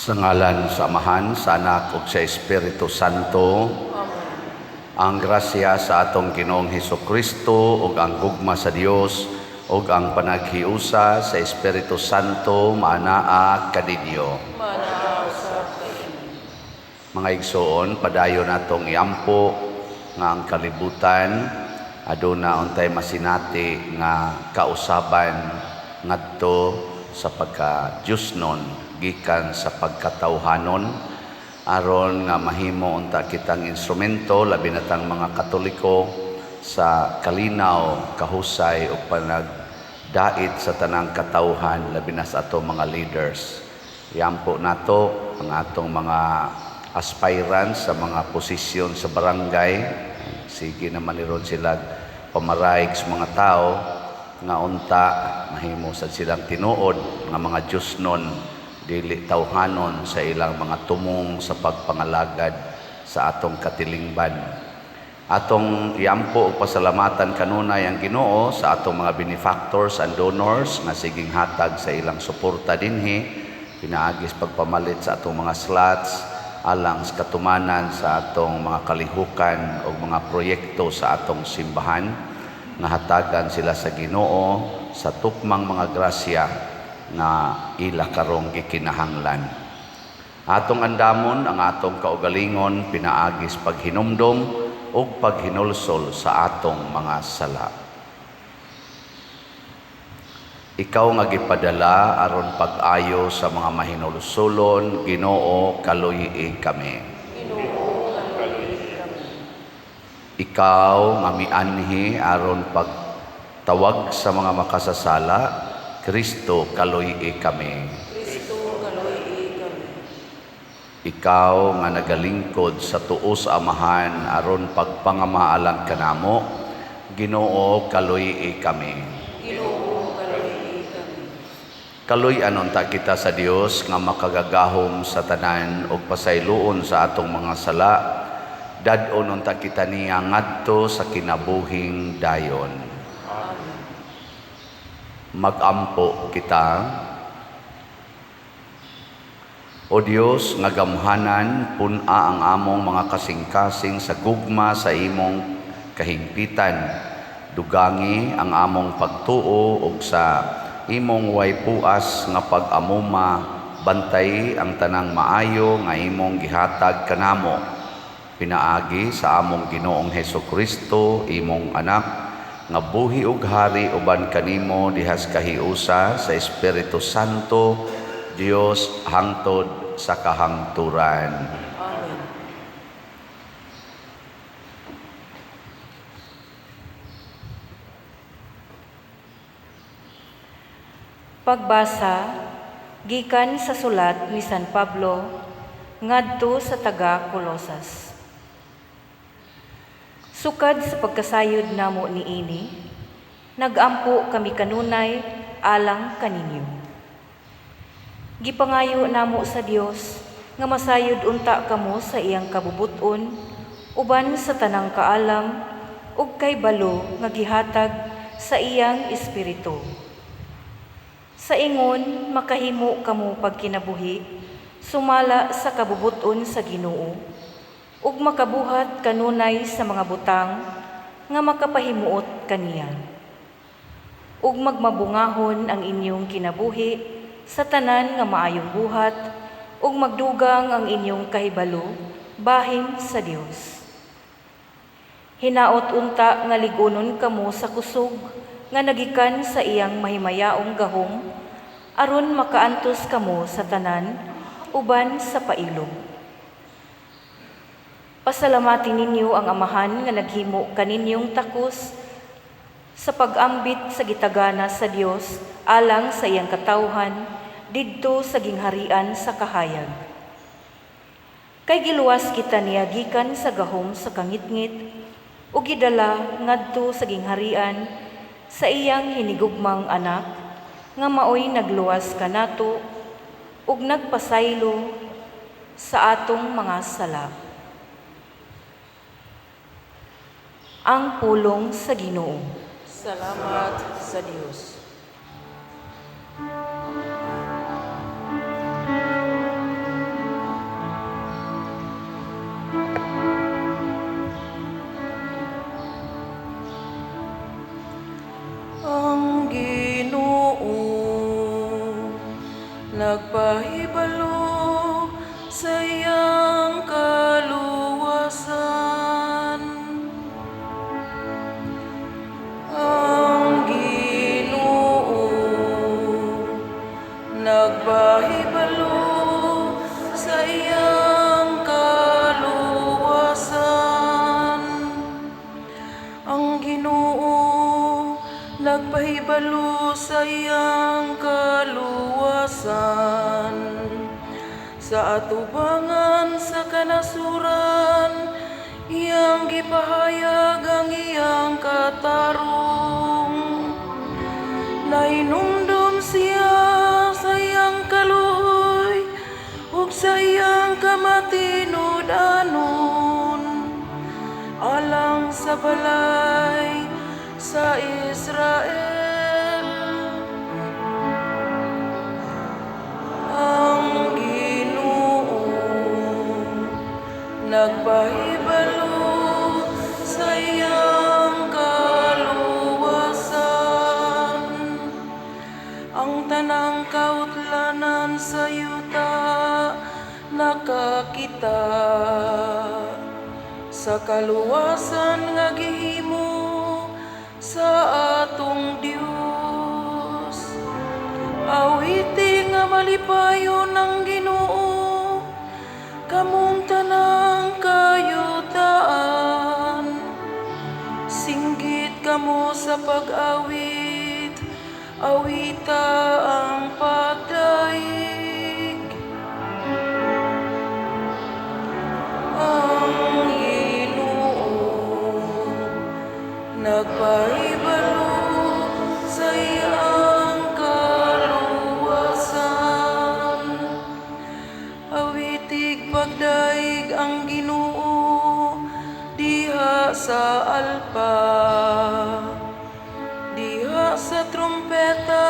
Sa ngalan sa Amahan, sa Anak ug sa Espiritu Santo. Amen. Ang grasya sa atong Ginoong Hesus Kristo ug ang gugma sa Dios ug ang panaghiusa sa Espiritu Santo maanaa kaninyo. Maanaa usab kaninyo. Mga igsoon, padayon natong iampo nga ang kalibutan aduna untay masinati nga kausaban ngadto sa pagka Diyosnon gikan sa pagkatawhanon, aron nga mahimo unta kitang instrumento, labi na tang mga Katoliko, sa kalinaw, kahusay ug panagdait sa tanang katawhan, labi na sa atong mga leaders. Iampo nato ang atong mga aspirants sa mga posisyon sa barangay. Sige naman ni ron sila pamaraig sa mga tao nga unta mahimo sad silang tinuod nga mga Diyosnon, dili tawhanon sa ilang mga tumong sa pagpangalagad sa atong katilingban. Atong iampo ug pasalamatan kanunay ang Ginoo sa atong mga benefactors and donors nga siging hatag sa ilang suporta dinhi pinaagis pagpamalit sa atong mga slots alang sa katumanan sa atong mga kalihukan o mga proyekto sa atong simbahan, nga hatagan sila sa Ginoo sa tukmang mga grasya nga ila karong gikinahanglan. Atong andamon ang atong kaugalingon pinaagis paghinumdom ug paghinulsol sa atong mga sala. Ikaw nga gipadala aron pag-ayo sa mga mahinulsulon, Ginoo, kaluyi kami. Ginoo, kaluyi kami. Ikaw nga mianhi aron pagtawag sa mga makasasala, Kristo, kaluyi kami. Kristo, kaluyi kami. Ikaw nga nagalingkod sa tuo sa Amahan aron pagpangamaalang kanamo, Ginoo, kaluyi kami. Ginoo, kaluyi kami. Kaluy-anon ta kita sa Dios nga makagagahom sa tanan ug pasayloon sa atong mga sala. Dad-on unta kita niya ngadto sa kinabuhing dayon. Amen. Magampo kita. O Dios nga gamhanan, pun-a ang among mga kasing-kasing sa gugma sa imong kahingpitan. Dugangi ang among pagtuo ug sa imong way puas nga pag-amuma, bantay ang tanang maayo nga imong gihatag kanamo. Pinaagi sa among Ginoong Hesus Kristo, imong anak, nga buhi ug hari uban kanimo dihas kahiusa sa Espiritu Santo, Dios hangtod sa kahangturan. Amen. Pagbasa gikan sa sulat ni San Pablo ngadto sa taga Colosas. Sukad sa pagkasayod namo niini, nagampo kami kanunay alang kaninyo. Gipangayo namo sa Dios nga masayod unta kamo sa iyang kabubut-on uban sa tanang kaalam ug kay balo nga gihatag sa iyang espiritu. Sa ingon makahimo kamo pagkinabuhi sumala sa kabubut-on sa Ginoo ug makabuhat kanunay sa mga butang nga makapahimuot kaniya. Ug magmabungahon ang inyong kinabuhi sa tanan nga maayong buhat ug magdugang ang inyong kahibalo bahin sa Dios. Hinaot unta nga lig-unon kamo sa kusog nga nagikan sa iyang mahimayaong gahom aron makaantos kamo sa tanan uban sa pailog. Pasalamatin ninyo ang Amahan nga naghimo kaninyong takos sa pag-ambit sa gitagana sa Dios alang sa iyang katawhan didto sa gingharian sa kahayag. Kay giluwas kita niya gikan sa gahom sa kangitngit ug gidala ngadto sa gingharian sa iyang hinigugmang anak nga maoy nagluwas kanato ug nagpasaylo sa atong mga sala. Ang pulong sa Ginoo. Salamat sa Dios. nagpahibalo sa iyang kaluwasan. Ang Ginoo nagpahibalo sa iyang kaluwasan. Ang Ginoo nagpahibalo sa iyang kaluwasan sa atubangan sa kanasuran, iyang gipahayag ang iyang katarong. Nahinumdom siya sa iyang kaluoy ug sa iyang kamatinud-anon alang sa balay sa Israel. Ang Ginoo nagpahibalo sa iyang kaluwasan. Ang tanang kautlanan sa yuta nakakita sa kaluwasan nga gihimo sa atong Dios. Awiti nga malipayon ang Ginoo, kamong tanang kayutaan. Singgit kamo sa pag-awit, awita ang pagdaig. Ang Ginoo nagpahibalo sa iyang kaluwasan. Awitig pagdaig ang Ginoo diha sa alpa, diha sa trumpeta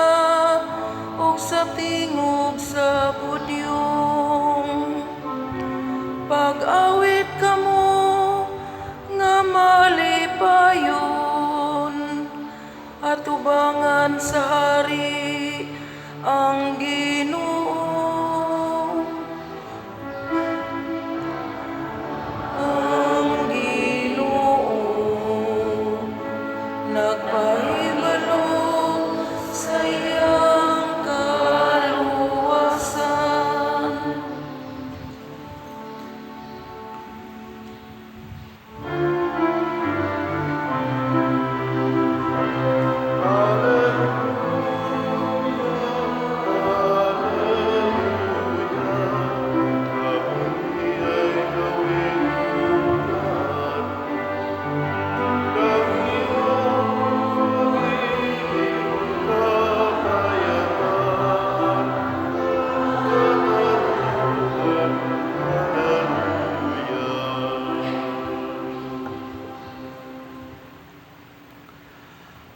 ug sa tingog sa budyong. Pag-awit kamo nga malipayon atubangan sa hari ang Ginoo. Ang Ginoo nagpahibalo sa iyang kaluwasan.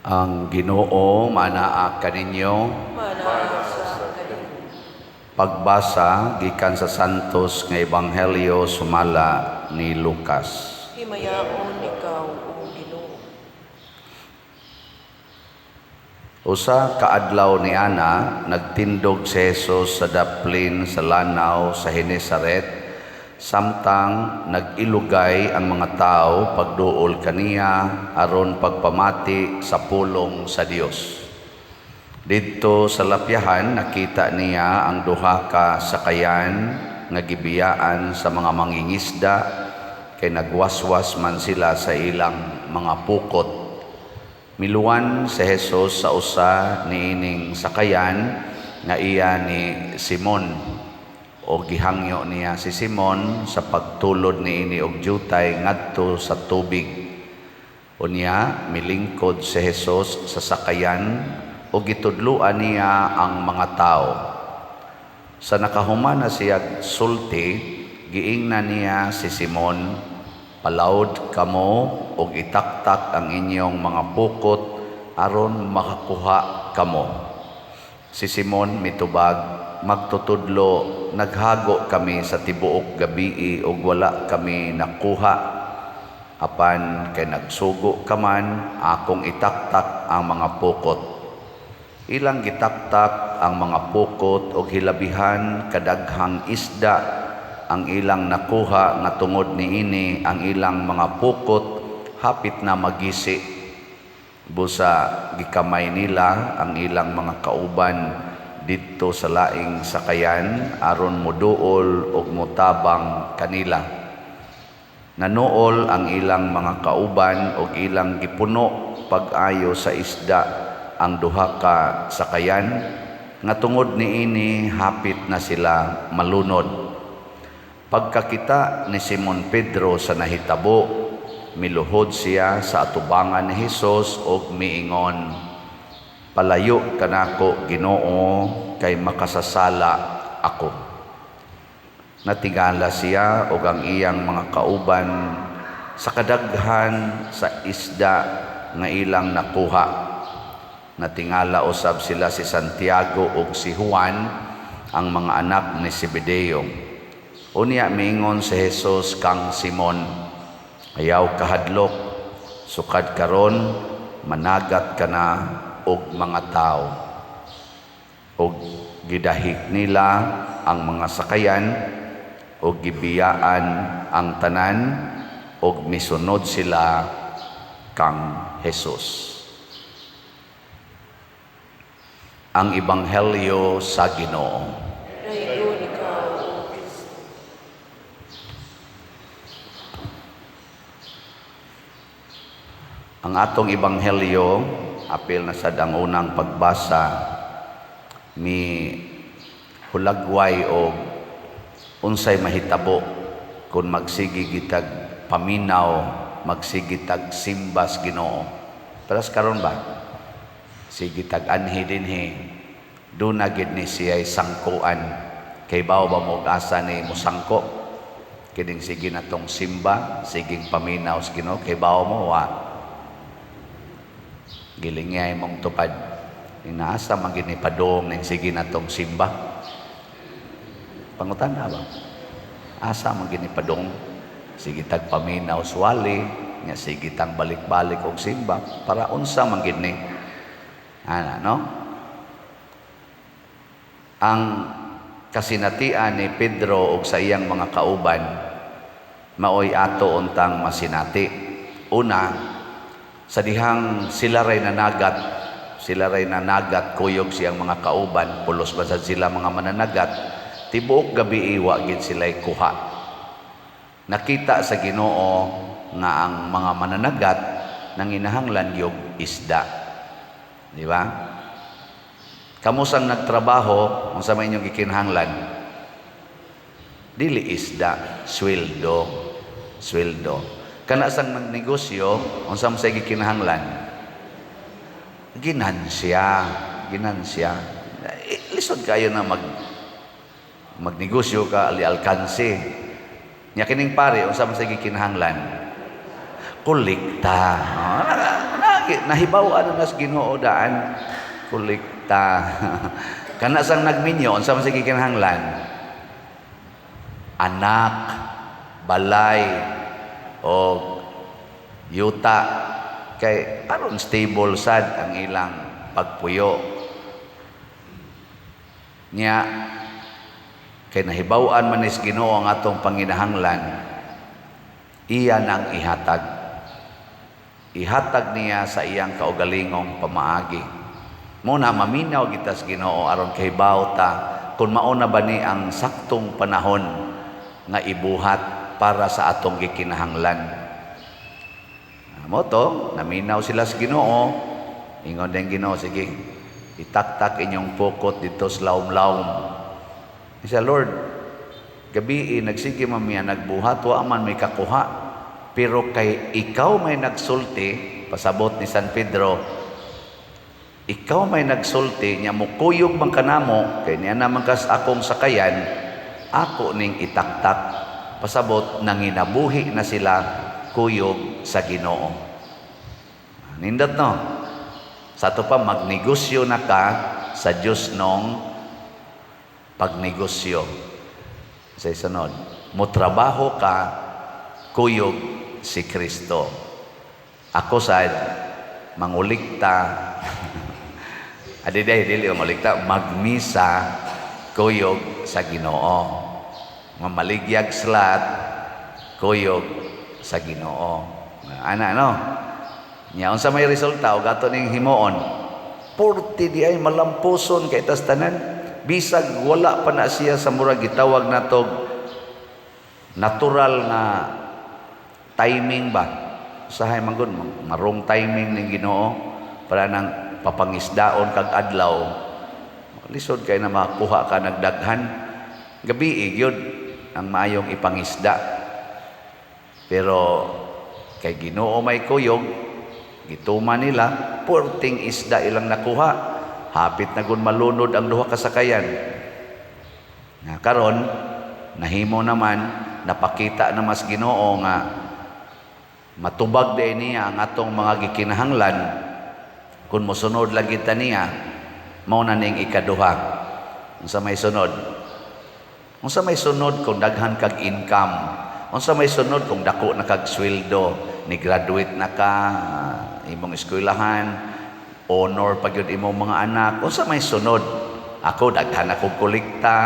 Ang Ginoo manaa kaninyo. Manaa sa kaninyo. Pagbasa gikan sa Santos nga Ebanghelyo sumala ni Lucas. Himayaon ikaw, o Ginoo. Usa ka adlaw ni ana, nagtindog si Jesus sa daplin sa lanaw sa Genesaret, samtang nag-ilugay ang mga tao pagduol kaniya aron pagpamati sa pulong sa Dios. Didto sa lapyahan nakita niya ang duha ka sakayan nga gibiyaan sa mga mangingisda kay nagwaswas man sila sa ilang mga pukot. Miluwan si Jesus sa usa niining sakayan nga iya ni Simon, o gihangyo niya si Simon sa pagtulod niini og jutay ngadto sa tubig. Unya milingkod si Jesus sa sakayan o gitudloan niya ang mga tao. Sa nakahuman na siya sulti, giingnan niya si Simon, "Palawd kamo og itaktak ang inyong mga pukot aron makakuha kamo." Si Simon mitubag, "Magtutudlo, naghago kami sa tibuok gabii og wala kami nakuha. Apan kay nagsugo ka man, akong itaktak ang mga pukot." Ilang gitaktak ang mga pukot og hilabihan kadaghang isda ang ilang nakuha nga tungod niini ang ilang mga pukot hapit na magisi. Busa gikamay nila ang ilang mga kauban didto sa laing sakayan aron moduol og motabang kanila. Nanuol ang ilang mga kauban og ilang gipuno pag-ayo sa isda ang duha ka sakayan nga tungod niini hapit na sila malunod. Pagkakita ni Simon Pedro sa nahitabo, miluhod siya sa atubangan ni Hesus ug miingon, "Palayo kanako, Ginoo, kay makasasala ako." Natingala siya ug ang iyang mga kauban sa kadaghan sa isda nga ilang nakuha. Natingala usab sila si Santiago ug si Juan, ang mga anak ni Zebedeo. Unya miingon si Jesus kang Simon, "Ayaw kahadlok, sukad karon managat ka na og mga tawo." Og gidahik nila ang mga sakayan og gibiyaan ang tanan og misunod sila kang Jesus. Ang Ebanghelyo sa Ginoo. Dayon ikaw, O Kristo. Ang atong Ebanghelyo, apil na sad ang unang pagbasa, mi hulagway og unsay mahitabo kung magsige gitag paminaw, magsige tag simbas Ginoo. Pero karon ba? Sige tag anhi dinhi, duna gid ni siya'y sangkoan. Kay bawo ba mo asa ni mosangko? Kining sige na tong simba, siging paminaw sa Ginoo, kay bawo mo wa. Gilingay mong tupad. Inaasa man gid ni padong ning sige na tong simba. Pangutan na ba? Asa man gid ni padong? Sige tag paminaw swali, nya sige tang balik-balik og simba para unsa man gid ni? Ana, no? Ang kasinatian ni Pedro og sa iyang mga kauban maoy ato untang masinati. Una, sa dihang sila ray nanagat kuyog siyang mga kauban, pulos ba sad sila mga mananagat, tibuok gabi iwa gid sila'y kuha. Nakita sa Ginoo nga ang mga mananagat nanginahanglan yung isda. Di ba? Kamusang nagtrabaho, unsa may inyong gikinahanglan? Dili isda, sweldo. Sweldo. Kana sang nagnegosyo, unsa man say gikinahanglan? Ginansya, ginansya. Lisod kayo na magnegosyo ka ali alkanse. Nya kining pare, unsa man say gikinahanglan? Kolekta. Nahibaw-an na sa Ginoo daan, kolekta. Kana sang nagminyo, unsa man say gikinahanglan? Anak, balay, o yuta, kay aron stable sad ang ilang pagpuyo. Nya kay nahibaw-an man is Ginoo ang atong panginahanglan, iya nang ihatag. Ihatag niya sa iyang kaugalingong pamaagi. Muna maminaw kita sa Ginoo aron kahibaw ta kung mauna ba ni ang saktong panahon nga ibuhat para sa atong gikinahanglan. Mo to, naminaw sila sa Ginoo. Ingon din Ginoo, sige, itaktak inyong pukot dito sa laom-laom. Isa, Lord, gabi nagsige mamiya nagbuhat, wa man may kakuha. Pero kay ikaw may nagsulti, pasabot ni San Pedro, ikaw may nagsulti, nya mukuyog man kanamo, kay niya naman kas akong sakayan, ako ning itaktak. Pasabot, nanginabuhi na sila kuyog sa Ginoo. Nindot no? Sa ato pa, magnegosyo na ka sa Diyos nung pagnegosyo. Sa isunod, motrabaho ka, kuyog si Kristo. Ako sad, mangulikta. Adi day dili malikta magmisa kuyog sa Ginoo. Mamaligyag slot kuyog sa Ginoo. Ana no. Nya unsa may resulta og ato ning himuon? Porte di ay malampuson kay tas tanan, bisag wala pa na siya sa murag gitawag natog natural nga timing ba. Usahay man gud marong timing ning Ginoo para nang papangisdaon kag adlaw, lisod kay na makakuha ka nagdaghan. Gabi gyud ang maayong ipangisda, pero kay Ginoo may kuyog, gituma nila, purting isda ilang nakuha, hapit na gun malunod ang duha ka sakayan. Nga karon nahimo naman, napakita na mas Ginoo nga matubag din niya ang atong mga gikinahanglan kung mosunod lang kita niya. Mao na ning ikaduha. Unsa may sunod? Unsa may sunod kung daghan kag income? Unsa may sunod kung dako na kag sweldo, ni graduate na ka imong eskwelahan, honor pa gyud imong mga anak? Unsa may sunod? Ako daghan akong kolekta,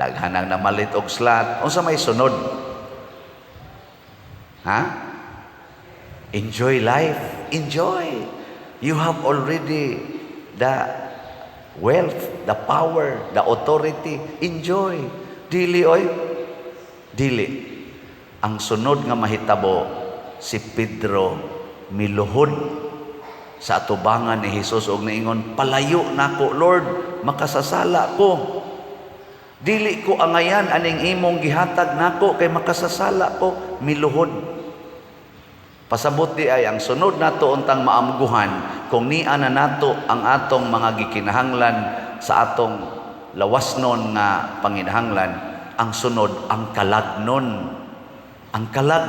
daghan ang namalit og slot. Unsa may sunod? Ha? Enjoy life. Enjoy. You have already the wealth, the power, the authority. Enjoy. Dili oy. Dili. Ang sunod nga mahitabo, si Pedro miluhod sa atubangan ni Jesus og niingon, "Palayo nako, Lord, makasasala ko. Dili ko angayan aning imong gihatag nako kay makasasala ko." Miluhod. Pasabot di ay ang sunod nato untang maamguhan kung niya na nato ang atong mga gikinahanglan sa atong lawasnon nga panginahanglan, ang sunod, ang kalagnon. Ang kalag.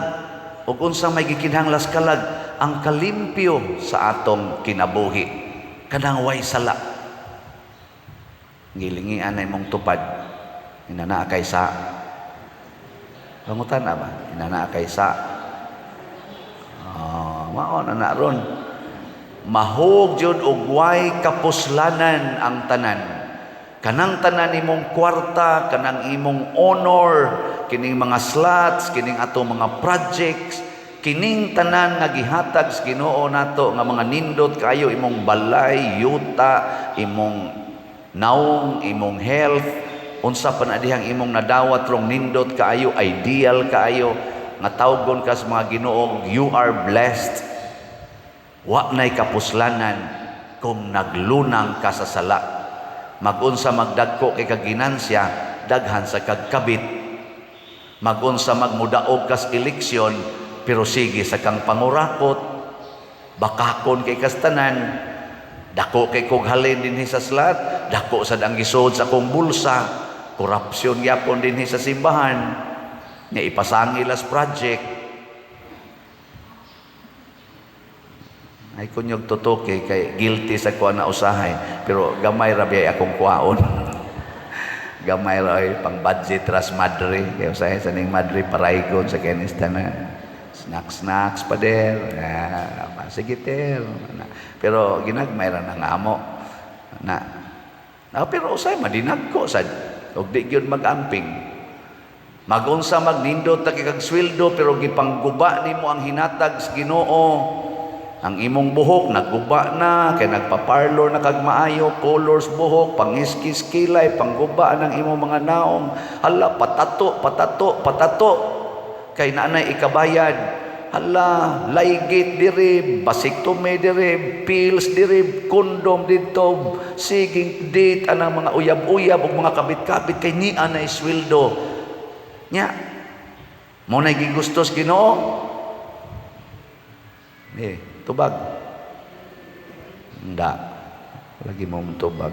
Ug unsa may gikinahanglan sa kalag? Ang kalimpyo sa atong kinabuhi. Kanang way sala. Gilingian na imong tupad. Inana kay sa. Pangutan na ba? Inana kay sa. Ah, mao na na ron. Mahug jud og way kapuslanan ang tanan. Kanang tanan imong kwarta, kanang imong honor, kining mga slots, kining atong mga projects, kining tanan nga gihatag sa Ginoo nato nga mga nindot kayo, imong balay, yuta, imong naong, imong health, unsa pa na dihang imong nadawat rong nindot kaayo, ideal kaayo, nga tawgon ka sa mga Ginoo, you are blessed. Wa na'y kapuslanan kung naglunang ka sa sala. Magunsa magdagko kay kag ginansya, daghan sa kagkabit. Magunsa magmudaog kas eleksyon, pero sige sa kang pangurakot, bakakon kay kastanan, dako kay kog halin dinhi sa slot, dako sad ang gisod sa akong bulsa, korupsyon gyapon dinhi sa simbahan, nga ipasangil as project. Ay kunyog tutuki kay guilty sa kuha na usahay, pero gamay ra biyay akong kuhaon. Gamay ra ay pang budget ras madre kay usahay sa ning madre paraygon sa kenis tanan. Snacks snacks pa der. Ah, sige ter. Na. Pero ginagmay ra na nga amo. Na. Ah, pero usahay madinagko sad og di gyud mag-amping. Magunsa magnindot ta kay kag sweldo, pero gipangguba nimo ang hinatag sa Ginoo. Ang imong buhok nagguba na kay nagpaparlor na kag maayo, colors buhok, pangiskis kilay, pangguba ng imong mga naong. Hala, patato, patato, patato. Kay naanay ikabayad. Hala, laygate diri, vasectomy diri, pills diri, condom didto, siging date anang mga uyab-uyab ug mga kabit-kabit kay ni anay sweldo. Nya, mo na gigustos Ginoo? Eh, tubag. Hindi. Lagi mo tubag.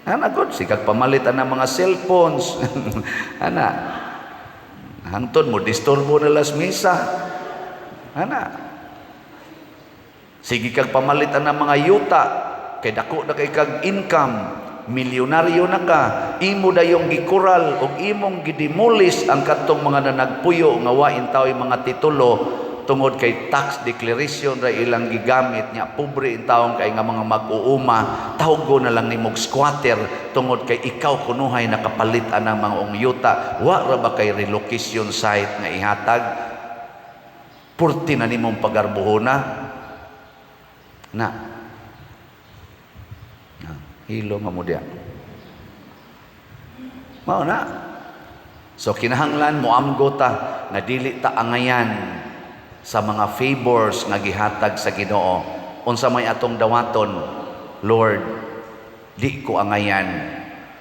Ana god, sikag pamalit ang mga cellphones. Ana. Hangtod mo disturbo na las misa. Ana. Sige kag pamalit ang mga yuta kay dako na kay kag income, milyonaryo na ka, imo dayong gikural ug imong gidemolis ang katong mga nanagpuyo nga wain tao'y mga titulo. tungod kay tax declaration ra ilang gigamit nya pobre intawon kay nga mga mag-uuma, tawgo na lang nimog squatter tungod kay ikaw kunuhay nakapalit anang mga yuta. Wa ra ba kay relocation site nga ihatag? Purti na nimong pagarbuhona na. Na hilo nga mo diya. Mao na. So kinahanglan moamgo ta nga dili ta angayan sa mga favors nga gihatag sa Ginoo. Unsa may atong dawaton? Lord, di ko angayan.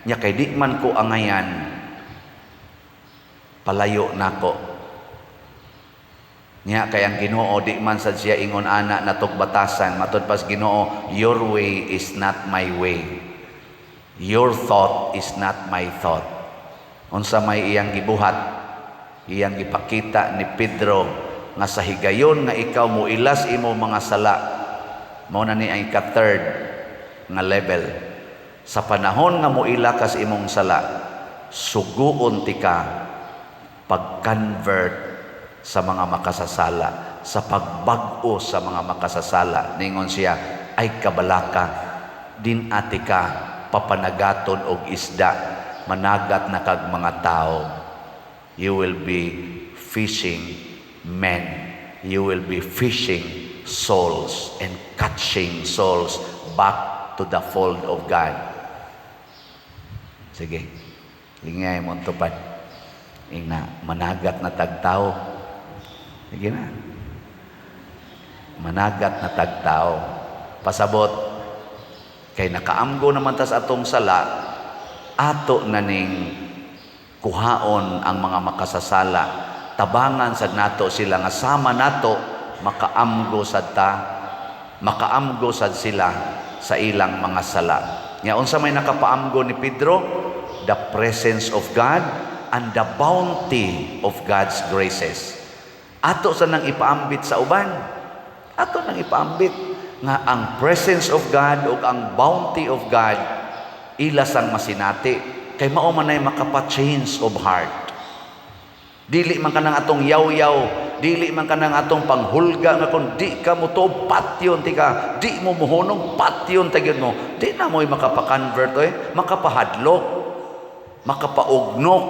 Nya kay di man ko angayan, palayo nako. Nya kay ang Ginoo di man sad siya ingon ana natog batasan. Matud pas Ginoo, "Your way is not my way. Your thought is not my thought." Unsa may iyang gibuhat? Iyang gipakita ni Pedro nga sa higayon nga ikaw mo ilas imo mga sala, mao na ni ang ika-third nga level. Sa panahon nga moila kas imong sala, suguon tika pag-convert sa mga makasasala, sa pagbag-o sa mga makasasala. Ningon siya, "Ay kabalaka, din ati ka papanagaton og isda, managat na kag mga tao." You will be fishing men. You will be fishing souls and catching souls back to the fold of God. Sige, lingay mo tupad. Ingna, managat na tagtao. Sige na. Managat na tagtao. Pasabot, kay nakaamgo naman tas atong sala, ato na ning kuhaon ang mga makasasala. Tabangan sad nato sila nga sama nato makaamgo sad ta, makaamgo sad sila sa ilang mga sala. Nya unsa may nakapaamgo ni Pedro? The presence of God and the bounty of God's graces. Ato sa nang ipaambit sa uban. Ato nang ipaambit nga ang presence of God ug ang bounty of God ila sang masinati kay mao man ay makapa-change of heart. Dili man kanang atong yaw-yaw, dili man kanang atong panghulga nga kung di ka mo to patyon ti ka, di mo muhunong, patyon ta gyud mo. Di na mo'y makapa-convert oy, makapahadlok, makapaugnok.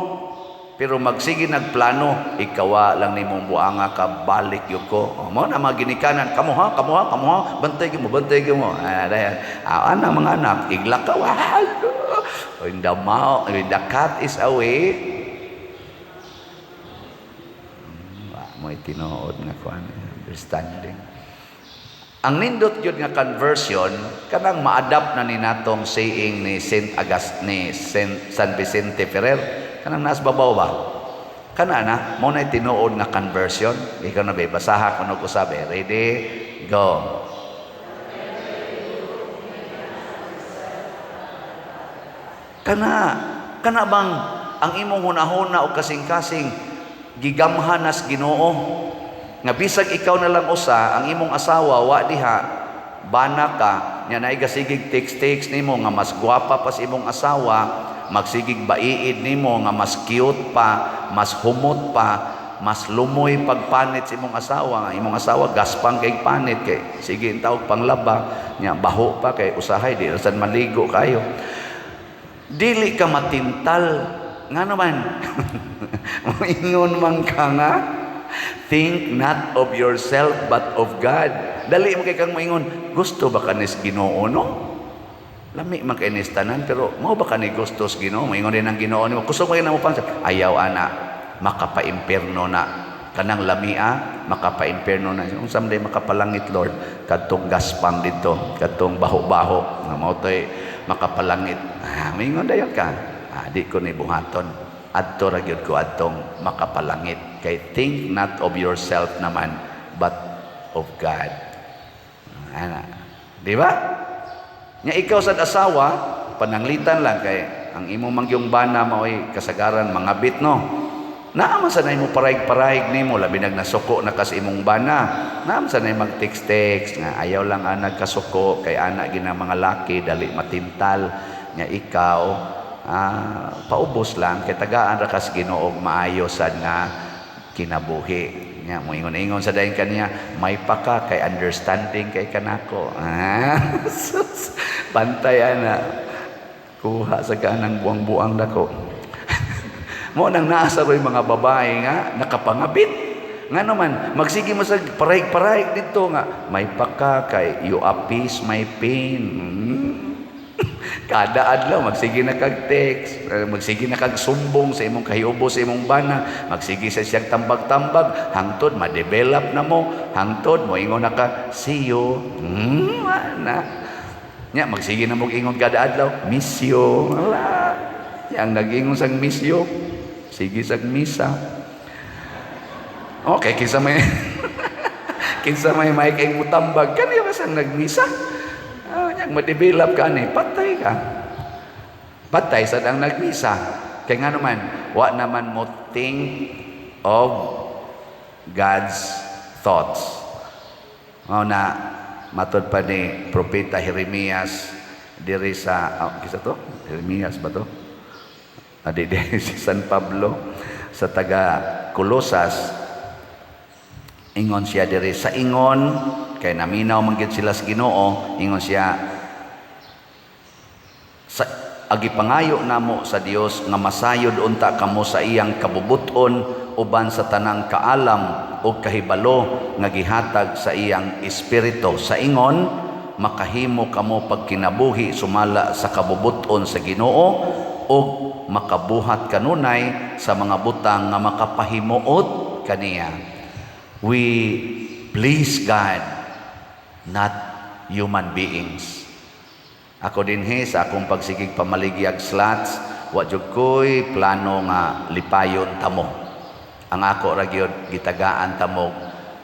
Pero magsige nagplano, ikawa lang nimong buanga ka, balik gyud ko. O, mo na mga ginikanan, kamo ha, kamo ha, kamo ha, bantay gyud mo, bantay gyud mo. Ah, dayan. Ah, ana mga anak, iglak ka, when the cat is away, mo'y tinuod nga kuan, understanding. Ang nindot gyud nga conversion kanang ma-adapt na ni natong saying ni Saint August ni Saint San Vicente Ferrer, kanang nas babaw ba, kana na mo na tinuod nga conversion. Ikaw na ba, basaha kuno ko sabi. Ready, go. Kana kana bang ang imong hunahuna o kasing-kasing gigamhan nas Ginoo nga bisag ikaw na lang usa, ang imong asawa wa diha, bana ka nya, naay gasigig text-text nimo nga mas gwapa pa sa imong asawa, magsigig baiid nimo nga mas cute pa, mas humot pa, mas lumoy pagpanit sa imong asawa, nga imong asawa gaspang kay panit kay sige tawag panglaba nya, baho pa kay usahay di ra sad maligo kayo, dili ka matintal? Nga naman moingon man ka nga, "Think not of yourself but of God." Dali mo kay kang moingon, "Gusto ba kanis Ginoo, no? Lami man kay nis tanan, pero mao ba kani gusto sa Ginoo?" Moingon din ang Ginoo nimo, "Kusog man na mo pansin." Ayaw ana, makapaimpierno na kanang lamia, makapaimpierno na. Unsa man day makapalangit, Lord? Kadtong gaspang dito, kadtong baho-baho nga mao toy makapalangit. Ah, moingon dayon ka, "Ah, di ko ni buhaton, adto ra gyud ko adtong makapalangit." Kay think not of yourself naman but of God. Ana, di ba? Nya ikaw sad asawa, pananglitan lang kay ang imo mangyong bana maoy kasagaran mga bit, no? Naa man sa mo paraig-paraig nimo, labi nag nasuko na kas imong bana. Naa man sa mag text-text nga ayaw lang anag kasuko kay ana gina mga laki dali matintal. Nya ikaw, paubos lang kay tagaan ra kas Ginoo og maayo sad nga kinabuhi. Nya moingon-ingon sa dayon kaniya, may pa ka kay understanding kay kanako. Ah, sus, bantay ana. Kuha sa kanang buang-buang dako. Mo nang naa sa ro'y mga babae nga nakapangabit. Nga naman, magsige mo sa parahig-parahig dito nga, may paka kay you appease my pain. Kada adlaw, magsige na kag text, magsige na kag sumbong sa imong kahiubo sa imong bana, magsige sa siyang tambag-tambag, hangtod ma-develop na mo, hangtod mo ingon na ka, see you. Na. Nya, magsige na mo ingon kada adlaw, miss you. Wala. Nya, ang nag-ingon sang miss you, sige sang misa. Okay, kinsa may kay mutambag kaniya ka sang nagmisa. Ah, nya ma-develop ka ani, patay ka. Patay sad ang nagmisa. Kay nga naman, wa naman mo think of God's thoughts. Mao na matod pa ni Propeta Jeremias diri sa oh, kisa to? Jeremias ba to? Adi di si San Pablo sa taga Colosas, ingon siya diri sa ingon kay naminaw man gyud sila sa Ginoo, ingon siya sa agi pangayo namo sa Dios nga masayod unta kamo sa iyang kabubuton uban sa tanang kaalam ug kahibalo nga gihatag sa iyang espiritu, sa ingon makahimo kamo pagkinabuhi sumala sa kabubuton sa Ginoo ug makabuhat kanunay sa mga butang nga makapahimuot kaniya. We please God, not human beings. Ako dinhi sa akong pagsigig pamaligyag slots, wa jud ko'y plano nga lipayon tamo. Ang ako ra gyud gitagaan tamo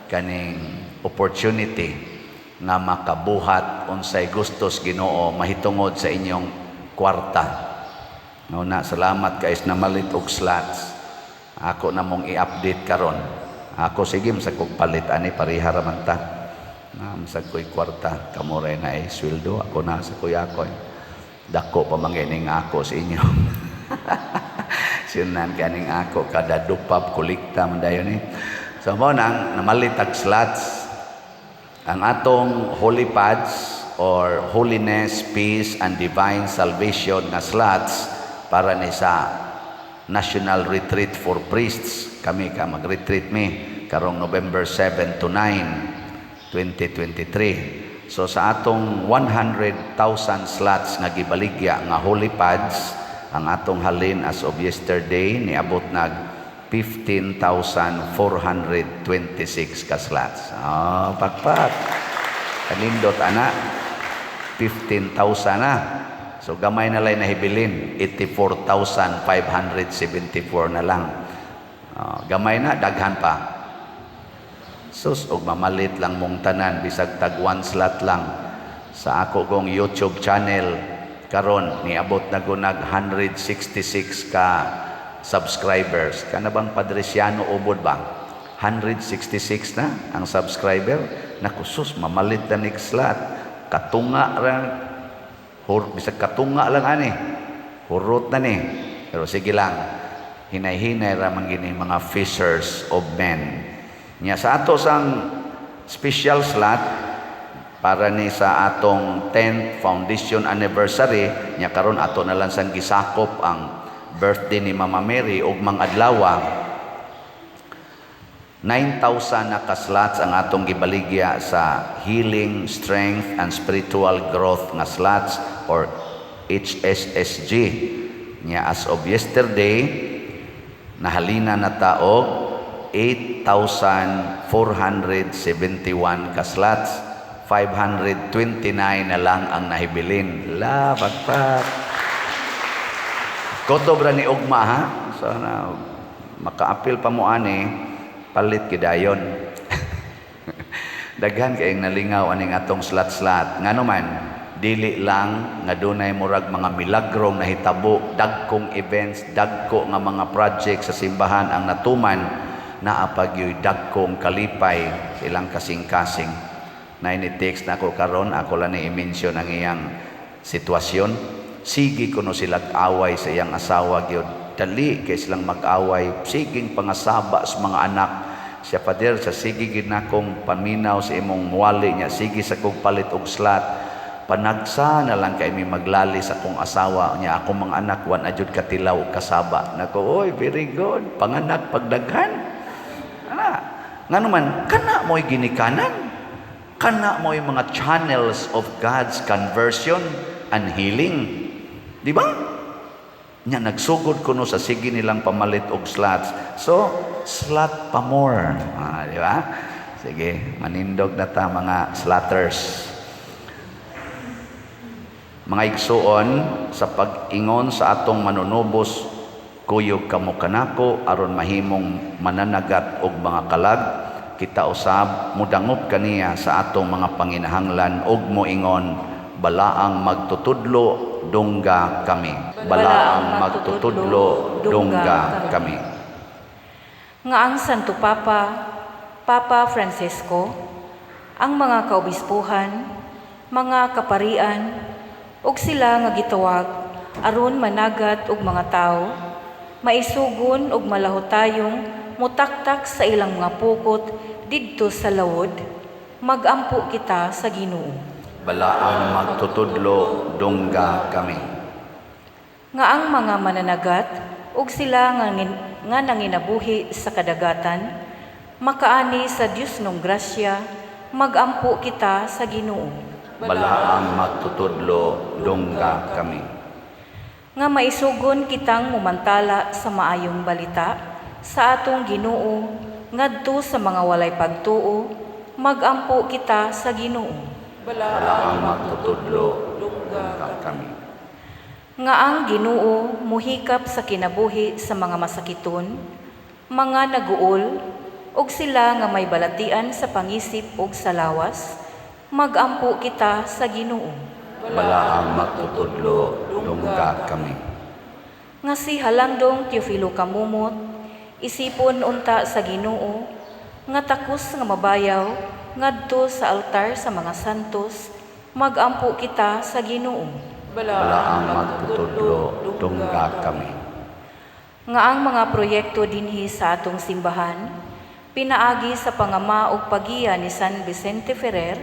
kaning opportunity nga makabuhat unsay gustos Ginoo mahitungod sa inyong kwarta. No na, salamat kay namalit og slots. Ako na mong i-update karon. Ako sige masag kog palit ani, pareha ra man ta. Na masag ko'y kwarta, kamo ray na ay sweldo, ako na sa kuya ko. Dako pa man ning ako sa inyo. Sinunan kaning ako kada dupap kolekta man dayon ni. So mo nang namalit og slots ang atong holy pads or holiness, peace and divine salvation nga slots para ni sa National Retreat for Priests. Kami ka mag-retreat mi karong November 7 to 9, 2023. So sa atong 100,000 slots nga gibaligya nga holy pads, ang atong halin as of yesterday niabot nag 15,426 ka slots. Ah, pakpak. Kanindot ana. 15,000 na. So gamay na lang nahibilin, 84,574 na lang. Ah, gamay na, daghan pa. Sus, og mamalit lang mong tanan, bisag tag one slot lang. Sa ako kong YouTube channel, karon niabot na ko nag 166 ka subscribers. Kana bang Padresiano ubod ba? 166 na ang subscriber. Naku sus, mamalit na nig slot. Katunga ra. Hur, bisag katunga lang ani. Hurot na ni. Pero sige lang. Hinay-hinay ra man gini mga fishers of men. Nya sa ato sang special slot para ni sa atong 10th foundation anniversary, nya karon ato na lang sang gisakop ang birthday ni Mama Mary ug mang adlaw, 9,000 na ka-slots ang atong gibaligya sa Healing, Strength and Spiritual Growth nga slots or HSSG. Nya as of yesterday, nahalina na ta og 8,471 ka slots. 529 na lang ang nahibilin. La, pagpak. Kotob ra ni ugma ha. So na makaapil pa mo ani, palit gidayon. Daghan kayong nalingaw aning atong slot-slot. Ngano man, dili lang nga dunay murag mga milagrong nahitabo, dagkong events, dagko nga mga project sa simbahan ang natuman, naa pa gyoy dagkong kalipay sa ilang kasing-kasing. Na ini-text na ako karon, ako lang ni i-mention ang iyang sitwasyon. Sige kuno sila away sa iyang asawa gyud. Dali kay silang mag-away, siging pangasaba sa mga anak. Siya, "Father, sa sige gid nakong paminaw sa imong muwali niya, sige sa kong palit og slot. Panagsa na lang kay mi maglali sa akong asawa niya, akong mga anak wa na jud katilaw og kasaba." Nako, oy, very good. Panganak pagdaghan. Ana, ngano man kana mo'y ginikanan. Kana mo'y mga channels of God's conversion and healing. Di ba? Nya nagsugod kuno sa sige nilang pamalit og slots. So, slot pa more. Ah, di ba? Sige, manindog na ta, mga slotters. Mga igsuon, sa pag-ingon sa atong manunubos, "Kuyog kamo kanako aron mahimong mananagat og mga kalag," kita usab mudangop kaniya sa atong mga panginahanglan og moingon, "Balaang magtutudlo, dungga kami. Balaang magtutudlo, dungga kami." Nga ang Santo Papa, Papa Francisco, ang mga kaobispuhan, mga kaparian, ug sila nga gitawag aron managat og mga tawo, maisugon ug malahutayong mutaktak sa ilang mga pukot didto sa lawod, magampo kita sa Ginoo. Balaang magtutudlo, dungga kami. Nga ang mga mananagat ug sila nga nanginabuhi sa kadagatan makaani sa Dios nung grasya, magampo kita sa Ginoo. Balaang magtutudlo, dungga kami. Nga maisugon kitang mumantala sa maayong balita sa atong Ginoo ngadto sa mga walay pagtuo, magampo kita sa Ginoo. Balaang magtutudlo, dungga kami. Nga ang Ginoo muhikap sa kinabuhi sa mga masakiton, mga naguol, ug sila nga may balatian sa pangisip ug sa lawas, magampo kita sa Ginoo. Balaang magtutudlo, dungga kami. Nga si Halandong Teofilo Camomot, isipon unta sa Ginoo, nga takos nga mabayaw ngadto sa altar sa mga santos, magampo kita sa Ginoo. Balaang magtutudlo, dungga kami. Nga ang mga proyekto dinhi sa atong simbahan, pinaagi sa pangama ug pagiya ni San Vicente Ferrer,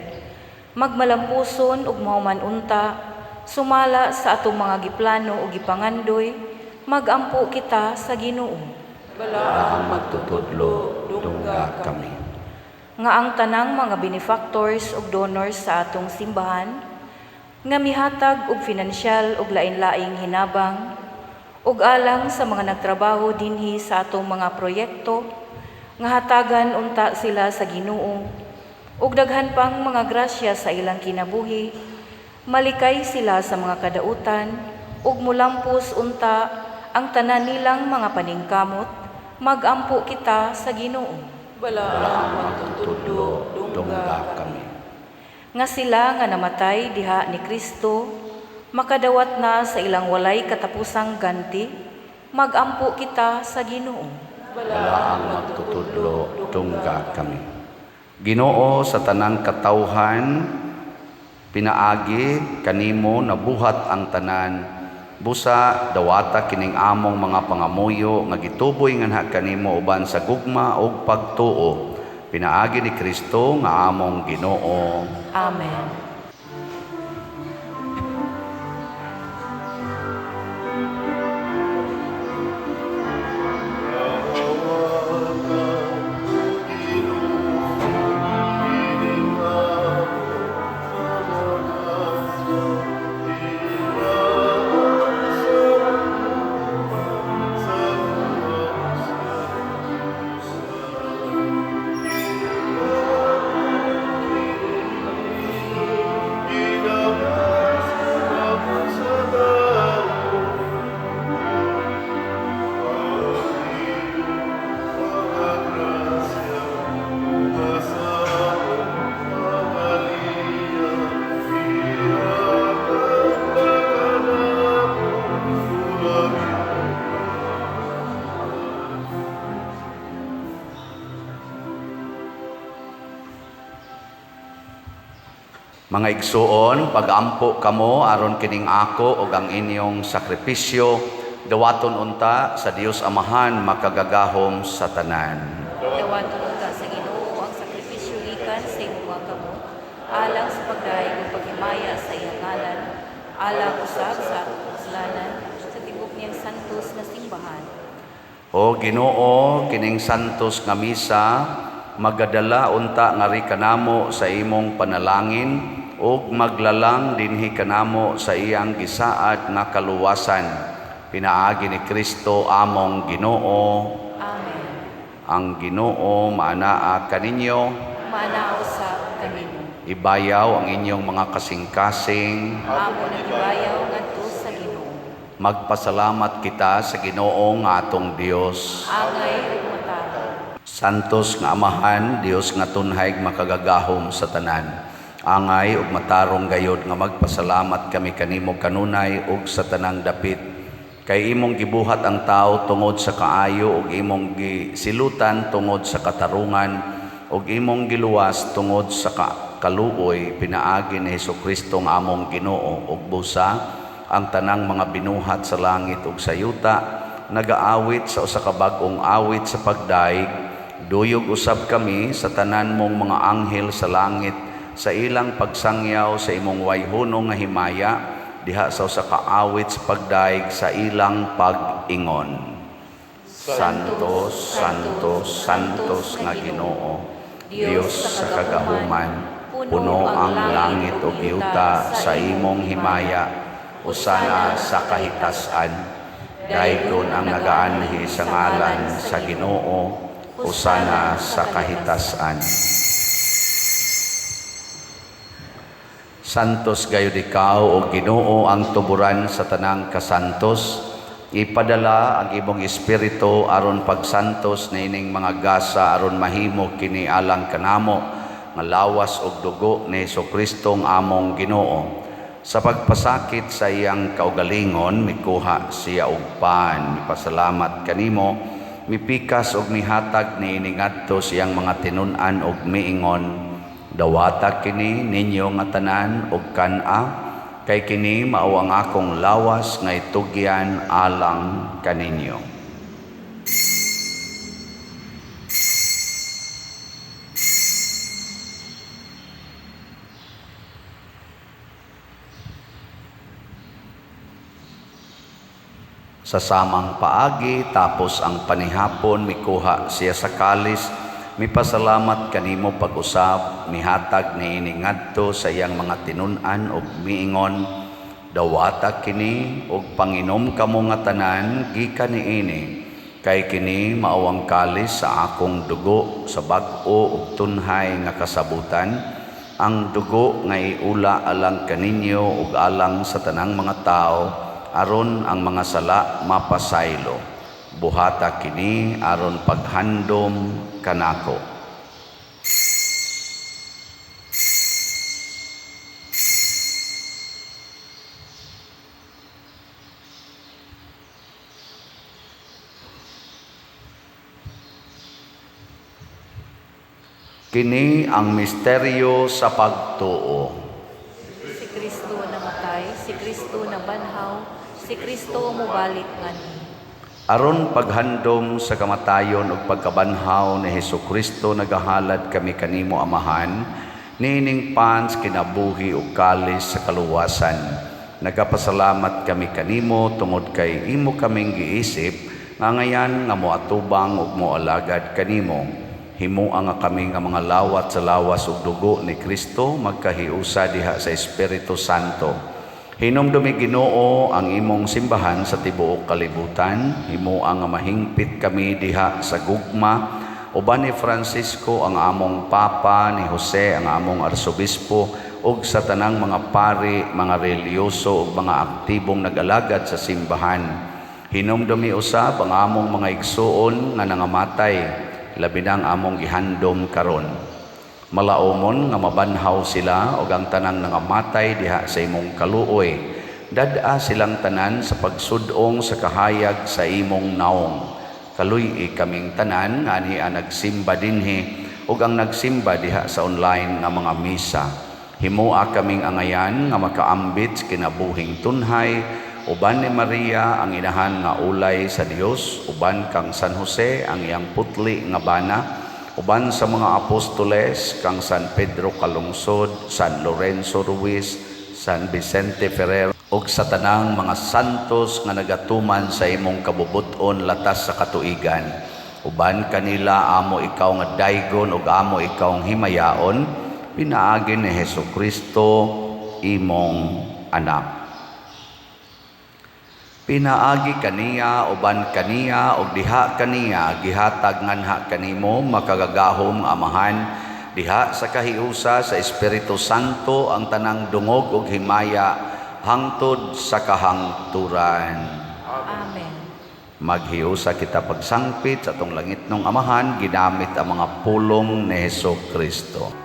magmalampuson ug mahuman unta sumala sa atong mga giplano ug gipangandoy, magampo kita sa Ginoo. Balaang magtutudlo, dungga kami. Nga ang tanang mga benefactors ug donors sa atong simbahan nga mihatag og finansyal ug lain-laing hinabang ug alang sa mga nagtrabaho dinhi sa atong mga proyekto, nga hatagan unta sila sa Ginoo ug daghan pang mga grasya sa ilang kinabuhi, malikay sila sa mga kadautan ug mulampos unta ang tanan nilang mga paningkamot, magampo kita sa Ginoo. Balaang magtutudlo, dungga kami. Nga sila nga namatay diha ni Kristo makadawat na sa ilang walay katapusang ganti, magampo kita sa Ginoo. Balaang magtutudlo, dungga kami. Ginoo, sa tanang katawhan, pinaagi kanimo nabuhat ang tanan. Busa dawata kining among mga pangamuyo nga gituboy nganha kanimo uban sa gugma ug pagtuo. Pinaagi ni Kristo nga among Ginoo. Amen. Mga igsuon, pagampo kamo aron kining ako ug ang inyong sakripisyo dawaton unta sa Dios Amahan makagagahom sa tanan. Dawaton unta. Alang usab sa atong kasalanan, sa tibuok niyang santos nga simbahan. O Ginoo, kining santos nga misa magadala unta ngari kanamo sa imong panalangin ug maglalang dinhi kanamo sa iyang gisaad nga kaluwasan. Pinaagi ni Kristo among Ginoo. Amen. Ang Ginoo maanaa kaninyo. Maanaa usab kanimo. Ibayaw ang inyong mga kasing-kasing. Amo nang gibayaw ngadto sa Ginoo. Magpasalamat kita sa Ginoo nga atong Dios. Angay ug matarong. Santos nga Amahan, Dios nga tunhay makagagahom sa tanan. Angay ug matarong gayod nga magpasalamat kami kanimo kanunay ug sa tanang dapit. Kay imong gibuhat ang tao tungod sa kaayo ug imong gisilutan tungod sa katarungan ug imong giluwas tungod sa kaluoy pinaagi ni Hesukristo nga among Ginoo ug busa ang tanang mga binuhat sa langit ug sa yuta nagaawit sa usa ka bag-ong awit sa pagdaig. Duyog usab kami sa tanan mong mga anghel sa langit sa ilang pagsangyaw sa imong wayhunong nga himaya diha sa usa ka awit sa pagdaig sa ilang pag-ingon. Santos, Santos, Santos nga Ginoo, Dios sa kagahuman, puno ang langit ug yuta sa imong himaya. Hosana sa kahitasan. Daygon ang nagaanhi sa ngalan sa Ginoo. Hosana sa kahitasan. Santos gayud ikaw o Ginoo, ang tuburan sa tanang kasantos. Ipadala ang imong espiritu aron pagsantos niining mga gasa aron mahimo kini alang kanamo nga lawas ug dugo ni Hesukristo ang among Ginoo. Sa pagpasakit sa iyang kaugalingon, mikuha siya og pan, mipasalamat kanimo, mipikas og mihatag niini ngadto sa iyang mga tinun-an og miingon, dawata kini ninyo nga tanan og kan-a, kay kini mao ang akong lawas nga itugyan alang kaninyo. Sa samang paagi, tapos ang panihapon, mikuha siya sa kalis, mipasalamat kanimo pag-usab, mihatag niini ngadto sa iyang mga tinun-an og miingon, dawata kini og panginom kamo nga tanan gikan niini, kay kini mao ang kalis sa akong dugo sa bag-o ug tunhay nga kasabutan, ang dugo nga iula alang kaninyo ug alang sa tanang mga tawo, aron ang mga sala mapasaylo. Buhata kini aron paghandom kanako. Kini ang misteryo sa pagtuo. Si Kristo namatay, si Kristo nabanhaw, si Kristo mobalik nganhi. Aron paghandom sa kamatayon ug pagkabanhaw ni Hesukristo, nagahalad kami kanimo Amahan, niining pans kinabuhi ug kalis sa kaluwasan. Nagapasalamat kami kanimo tungod kay imo kaming giisip nga ngayan nga moatubang ug moalagad kanimo. Himoa nga kami nga mga lawat sa lawas ug dugo ni Kristo magkahiusa diha sa Espiritu Santo. Hinumdumi Ginoo ang imong simbahan sa tibuok kalibutan. Himoa nga mahingpit kami diha sa gugma uban ni Francisco ang among Papa, ni Jose ang among Arsobispo, ug sa tanang mga pari, mga relihiyoso ug mga aktibong nag-alagad sa simbahan. Hinumdumi usab ang among mga igsuon nga nangamatay, labi na ang among gihandom karon. Malaomon nga mabanhaw sila og ang tanang nangamatay diha sa imong kaluoy. Dad-a silang tanan sa pagsudong sa kahayag sa imong naong. Kaluy-i kaming tanan nga anhi ang nagsimba dinhi ug ang nagsimba diha sa online nga mga misa. Himoa kaming angayan nga makaambit sa kinabuhing tunhay uban ni Maria ang inahan nga ulay sa Dios, uban kang San Jose ang iyang putli nga bana, uban sa mga apostoles kang San Pedro Calungsod, San Lorenzo Ruiz, San Vicente Ferrer Ug sa tanang mga santos nga nagatuman sa imong kabubut-on latas sa katuigan, uban kanila amo ikaw nga daygon ug amo ikaw himayaon, pinaagi ni Hesukristo imong anak. Pinaagi kaniya, uban kaniya, ug diha kaniya, gihatag nganha kanimo, makagagahom nga Amahan, diha sa kahiusa sa Espiritu Santo, ang tanang dungog ug himaya hangtod sa kahangturan. Amen. Maghiusa kita pagsangpit sa atong langitnong Amahan ginamit ang mga pulong ni Heso Kristo.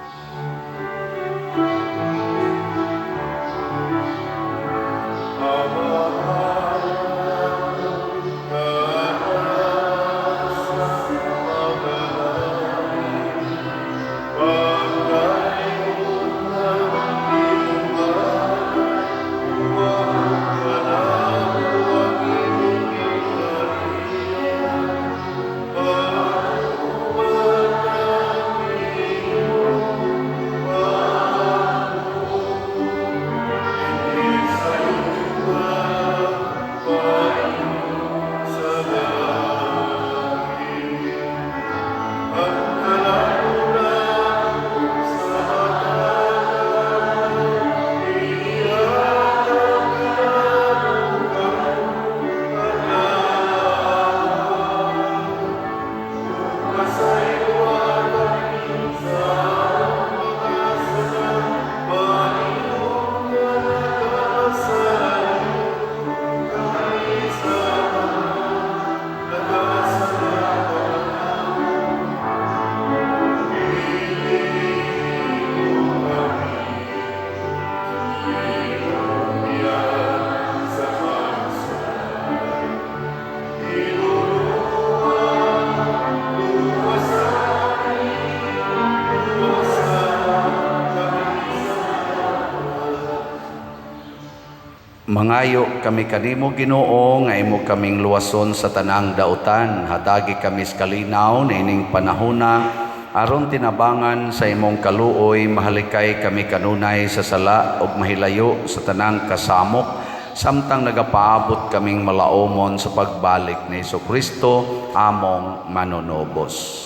Mangayo kami kanimo, Ginoo, nga imo kaming luwason sa tanang dautan. Hatagi kami sa kalinaw niining panahona aron tinabangan sa imong kaluoy mahalikay kami kanunay sa sala ug mahilayo sa tanang kasamok samtang nagapaabot kaming malaomon sa pagbalik ni Kristo among manunubos.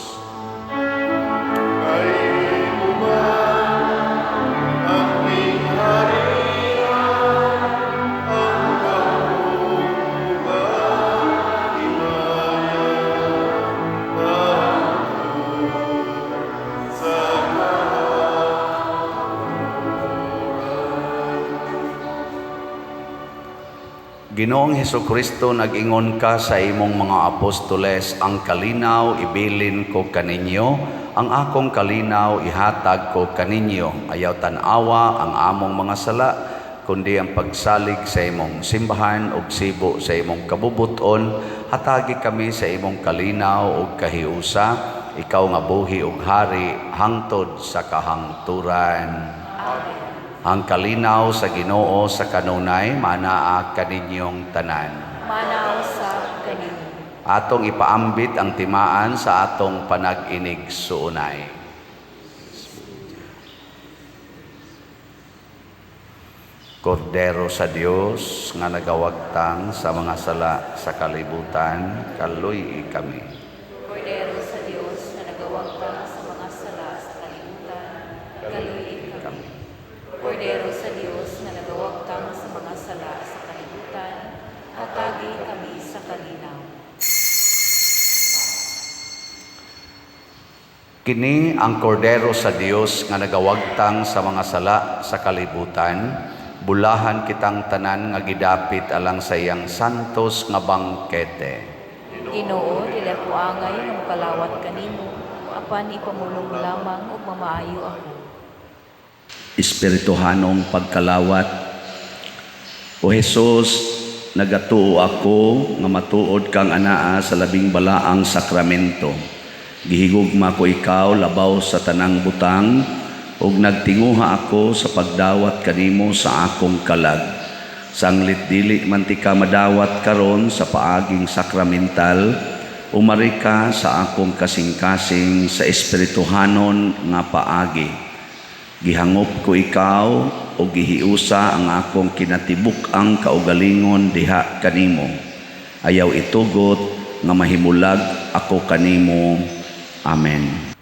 Ginoong Hesukristo, nag-ingon ka sa imong mga apostoles, "Ang kalinaw ibilin ko kaninyo, ang akong kalinaw ihatag ko kaninyo. Ayaw tan-awa ang among mga sala, kundi ang pagsalig sa imong simbahan ug sibo sa imong kabubuton, hatagi kami sa imong kalinaw ug kahiusa, ikaw nga buhi ug hari hangtod sa kahangturan." Ang kalinaw sa Ginoo sa kanunay manaa kaninyong tanan. Manaa usab kaninyo. Atong ipaambit ang timaan sa atong panag-inig-suunay. Kordero sa Dios nga nagawagtang sa mga sala sa kalibutan, kaluy-i kami. Kordero sa Dios nga nagawagtang sa mga sala sa kalibutan, kaluy-i kami. Kordero sa Dios nga nagawagtang sa mga sala sa kalibutan, hatagi kami sa kalinaw. Kini ang kordero sa Dios nga nagawagtang sa mga sala sa kalibutan, bulahan kitang tanan nga gidapit alang sa iyang santos nga bangkete. Ginoo, dili ako angay nga mokalawat kanimo, apan ipamulong lamang ug mamaayo ako. Espirituhanong pagkalawat. O Hesus, nagatuo ako nga matuod kang anaa sa labing balaang sakramento. Gihigugma ko ikaw labaw sa tanang butang ug nagtinguha ako sa pagdawat kanimo sa akong kalag. Sanglit dili man tika madawat karon sa paaging sakramental, umari ka sa akong kasing-kasing sa espirituhanon nga paagi. Gihangop ko ikaw o gihiusa ang akong kinatibuk-ang kaugalingon diha kanimo. Ayaw itugot nga mahimulag ako kanimo. Amen.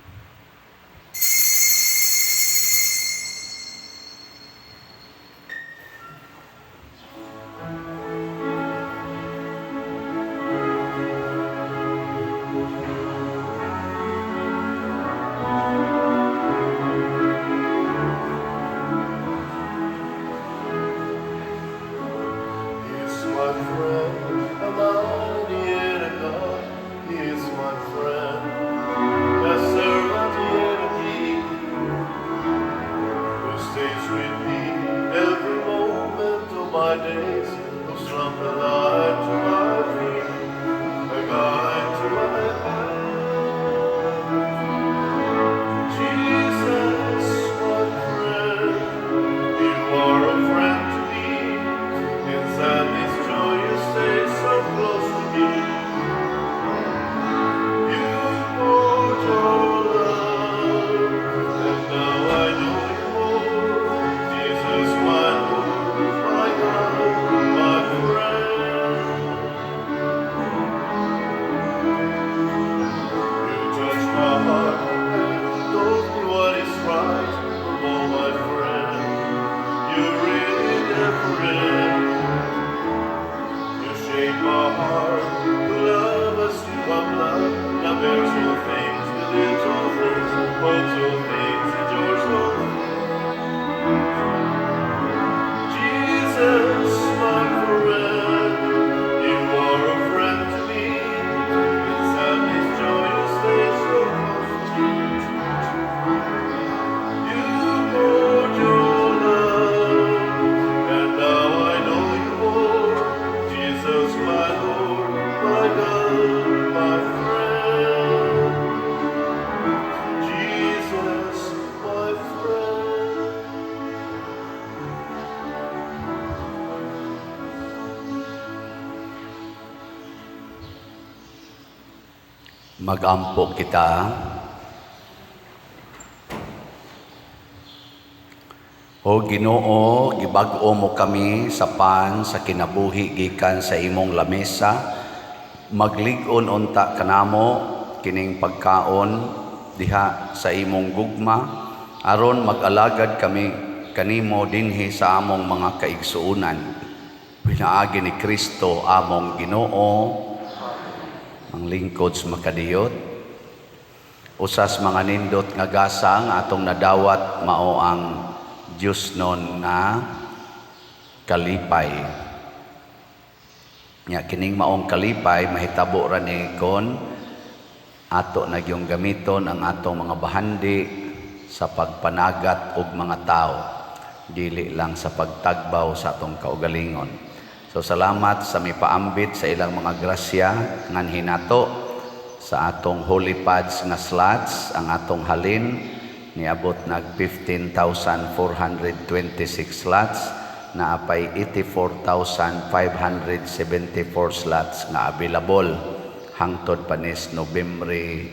He is my friend, a man yet a God. He is my friend, a servant yet a king, who stays with me every moment of my days, who's from the light to my feet, a guide to my path. Jesus, my friend, you are a friend to me. In sadness, joy, you stay so close to me. You poured your love, and now I know you more. Jesus, my Lord, my God, my friend. You touch my heart and told me what is right. Oh, my friend, you're really different. You shape my heart to love as you have loved. Now bears all things, believes all things, hopes all things, endures all things. Jesus, my friend, you are a friend to me. In sadness, joy, you stay so close to me. You poured your love, and now I know you more. Jesus, my Lord, my God, my friend. Jesus, my friend. Magampo kita. O Ginoo, gibag-o mo kami sa pan sa kinabuhi gikan sa imong lamesa. Maglig-on unta kanamo kining pagkaon diha sa imong gugma aron mag-alagad kami kanimo dinhi sa among mga kaigsuonan. Pinaagi ni Kristo among Ginoo, ang lingkod sa makadiyot. Usas mga nindot nga gasa ang atong nadawat mao ang Diyosnon nga kalipay. Nya kining maong kalipay mahitabo ra ni kon ato na gyung gamiton ang atong mga bahandi sa pagpanagat og mga tao, dili lang sa pagtagbaw sa atong kaugalingon. So salamat sa mipaambit sa ilang mga grasya nganhi nato sa atong Holy Pads nga slots. Ang atong halin niabot nag 15,426 slots, naapay 84,574 slots nga available hangtod panis Nobyembre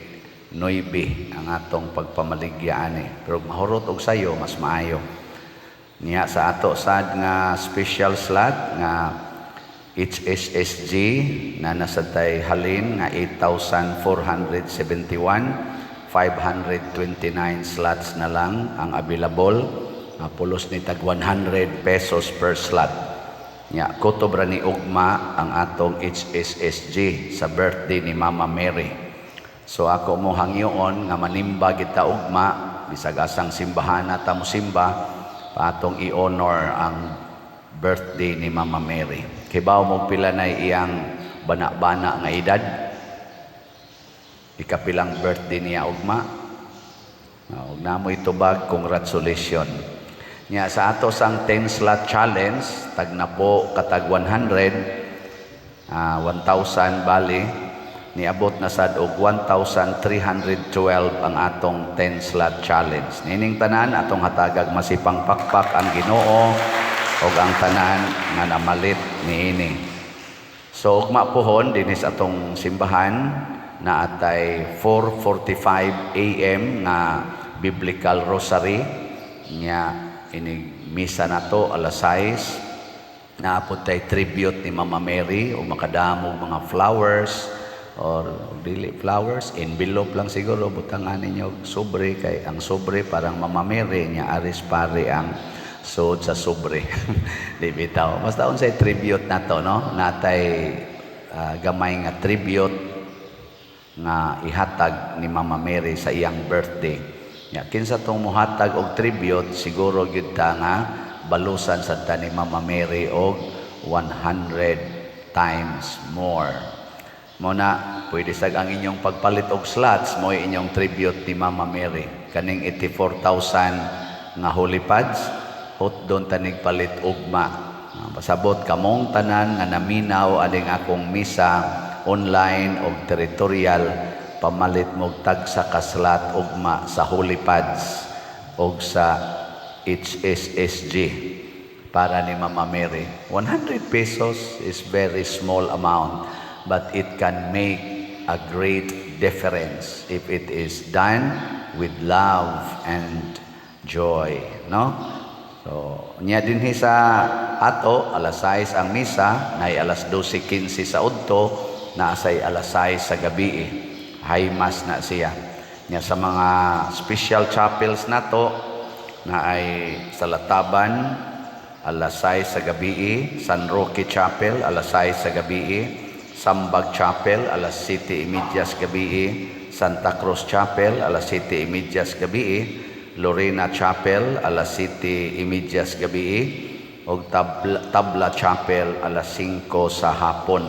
9 ang atong pagpamaligya ani. Pero mahurot og sayo mas maayo. Niya sa ato sad nga special slot nga HSSG na nasa tay halin nga 8,471, 529 slots na lang ang available. Pulos ni tag 100 pesos per slot. Nya kutob ra ni ugma ang atong HSSG sa birthday ni Mama Mary. So ako mo hangyoon nga manimba kita ugma bisag asang simbahan na ta mo simba, atong i-honor ang birthday ni Mama Mary. Kibaw mo pila na iyang bana-bana nga edad? Ikapilang birthday niya ugma. Ug namo itubag, congratulations. Nya sa ato sang 10 slot challenge, tag napo katag 100, 1,000 bali, niabot na sad og 1,312 ang atong 10 slot challenge. Nining tanan atong hatagag masipang pakpak ang Ginoo og ang tanan nga namalit niini. So ugma pohon dinhi sa atong simbahan na atay 4:45 a.m. nga Biblical Rosary Nya inig misa nato alas 6, naa pod tay tribute ni Mama Mary o makadamo mga flowers or dili flowers, envelope lang siguro, butangan ninyo og sobre kay ang sobre parang Mama Mary nya aris pare ang suod sa sobre. Di bitaw, basta unsay tribute nato, no, natay gamay nga tribute nga ihatag ni Mama Mary sa iyang birthday. Nya kinsa tong muhatag og tribute, siguro gyud ta nga balusan sad ta ni Mama Mary og 100 times more. Mo na pwede sag ang inyong pagpalit og slots mo inyong tribute ni Mama Mary. Kaning 84,000 nga holy pads, hotdon tanig palit ugma. Pasabot kamong tanan nga naminaw aning akong misa online og territorial, pamalit mo og tagsa ka slot ugma sa holy pads og sa HSSG para ni Mama Mary. 100 pesos is very small amount, but it can make a great difference if it is done with love and joy, no? So, nya dinhi sa ato alas 6 ang misa, nay alas 12:15 sa udto, naasay alas 6 sa gabi. High mass na siya. Nya sa mga special chapels nato na ay sa Lataban alas 6 sa gabi, San Roque Chapel alas 6 sa gabi, Sambag Chapel alas 7:30 sa gabi, Santa Cruz Chapel alas 7:30 sa gabi, Lorena Chapel alas 7:30 sa gabi, ug Tabla Chapel alas 5 sa hapon.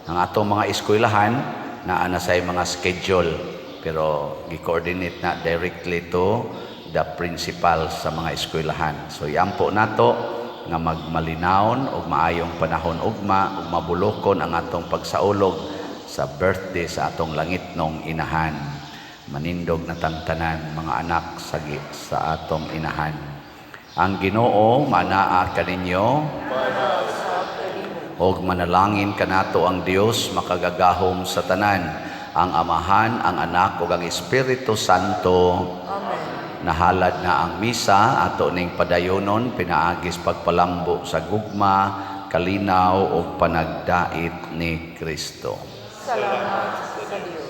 Ang atong mga eskwelahan naa na say mga schedule, pero gi-coordinate na directly to the principal sa mga eskwelahan. So iampo nato nga magmalinawon og maayong panahon ugma ug mabulokon ang atong pagsaulog sa birthday sa atong langitnong inahan. Manindog na tang tanan, mga anak sa atong inahan. Ang Ginoo manaa kaninyo og manalangin kanato ang Dios makagagahom sa tanan, ang Amahan, ang Anak ug ang Espiritu Santo. Amen. Nahalad na ang misa, ato ning padayonon pinaagis pagpalambo sa gugma, kalinaw ug panagdait ni Kristo. Salamat sa Dios.